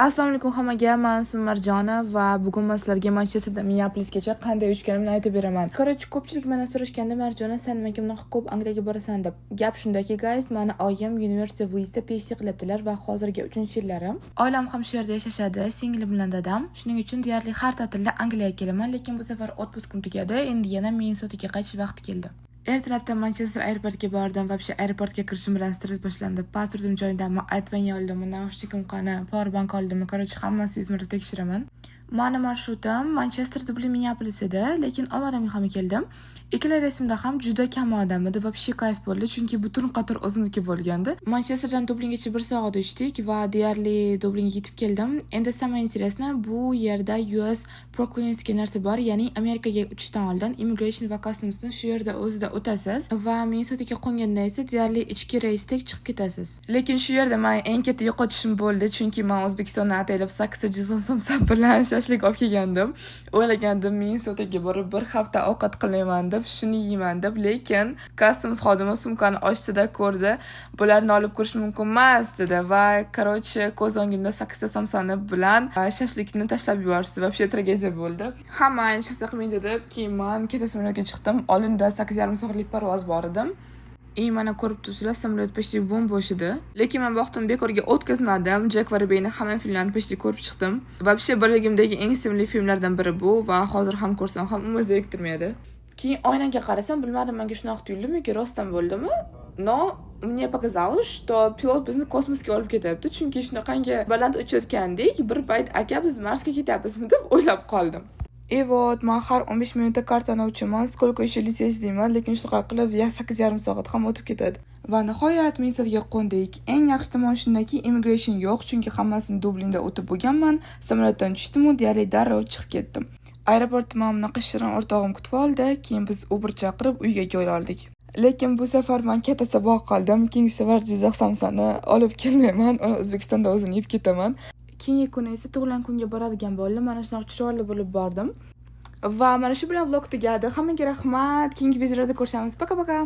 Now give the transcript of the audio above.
Assalomu alaykum hammaga, man ismim Marjona va bugun man sizlarga Manchesterdan Minneapolisgacha qanday uchganimni aytib beraman. Короче, ko'pchilik mendan so'rashganda: "Marjona, sen nimaga bunaqa ko'p Angliyaga borasan?" deb. Gap shundaki, guys, mani oyim University of Leedsda PhD qilyaptilar va hozirgi 3-yillarim. Oilam ham shu yerda yashashadi, singlim bilan dadam. Shuning uchun deyarli har ta'tilda Angliyaga kelaman, lekin bu safar отпуск im tugadi, endi yana Minnesotaga qaytish vaqti keldi. Ertalabdan Manchester aeroportiga bordim. Вообще, aeroportga kirishim bilan stress boshlandi. Pasportim joyidami, I-20 oldimmi, наушник im qani, powerbank oldimmi, короче, hammasi 100 marta tekshiraman. Mani marshrutim Manchester, Dublin, Minneapolis edi, lekin omadimga ham keldim. Ikkala reysimda ham juda kam odam edi, вообще kayf bo'ldi, chunki butun qator o'zimniki bo'lgandi. Manchesterdan Dublingacha 1 soat uchdik va deyarli Dublinga yetib keldim. Endi самое интересное, bu yerda US Preclearance degan narsa bor, ya'ni Amerikaga uchishdan oldin immigration va customsni shu yerda o'zida o'tasiz va Minnesotaga qo'nganda esa deyarli ichki reysdek chiqib ketasiz. Lekin shu yerda men eng katta yo'qotishim bo'ldi, chunki men O'zbekistondan ataylab sakkizta Jizzax somsa bilan shashlik olib kelgandim. O'ylagandim, Minnesotaga borib bir hafta ovqat qilmayman deb, shuni yeyman deb, lekin customs xodimi sumkani ochdida ko'rdi. "Bularni olib kirish mumkin emas", dedi va, короче, ko'z o'ngimda sakkizta somsani bilan shashlikni tashlab yuborishdi. Вообще tragediya bo'ldi. Hamma hech narsa qilmaydi deb, keyin man katta samolyotga chiqdim. Oldinda 8,5 soatlik parvoz bor edim. И mana ko'rib turibsizlar, samolyot почти bo'm-bo'sh edi. Lekin man vaqtimni bekorga o'tkazmadim. Jek Vorobeyni hamma filmlarini почти ko'rib chiqdim. Вообще, bolaligimdagi eng sevimli filmlardan biri bu va hozir ham ko'rsam ham umuman zeriktirmaydi. Keyin oynaga qarasam, bilmadim, menga shunaqa tuyuldimi yoki rostdan bo'ldimi? Но мне показалось, что pilot bizni kosmosga olib ketyapti, chunki shunaqangi baland uchayotgandik. Bir payt "Aka, biz Marsga ketyapmizmi?" deb o'ylab qoldim. И вот, man har 15 minutda kartani ochaman, "Сколько еще лететь?" deyman, lekin shunaqa qilib 8,5 soat ham o'tib ketadi. Va nihoyat Minnesotaga qo'ndik. Eng yaxshi tomoni shundaki, immigration yo'q, chunki hammasini Dublinda o'tib bo'lganman. Samolyotdan tushdim-u, deyarli darrov chiqib ketdim. Aeroportda mani bunaqa shirin o'rtog'im kutib oldi, keyin biz Uber chaqirib, uyga yo'l oldik. Lekin bu safar man katta saboq qildim. Keyingi safar Jizzax somsani olib kelmayman, uni O'zbekistonda o'zim yeb ketaman. Keyingi kuni esa tug'ilgan kunga boradigan bo'ldim. Mana shunaqa chiroyli bo'lib bordim. Va mana shu bilan vlog tugadi. Hammaga rahmat. Keyingi videolarda ko'rishamiz. Пока-пока.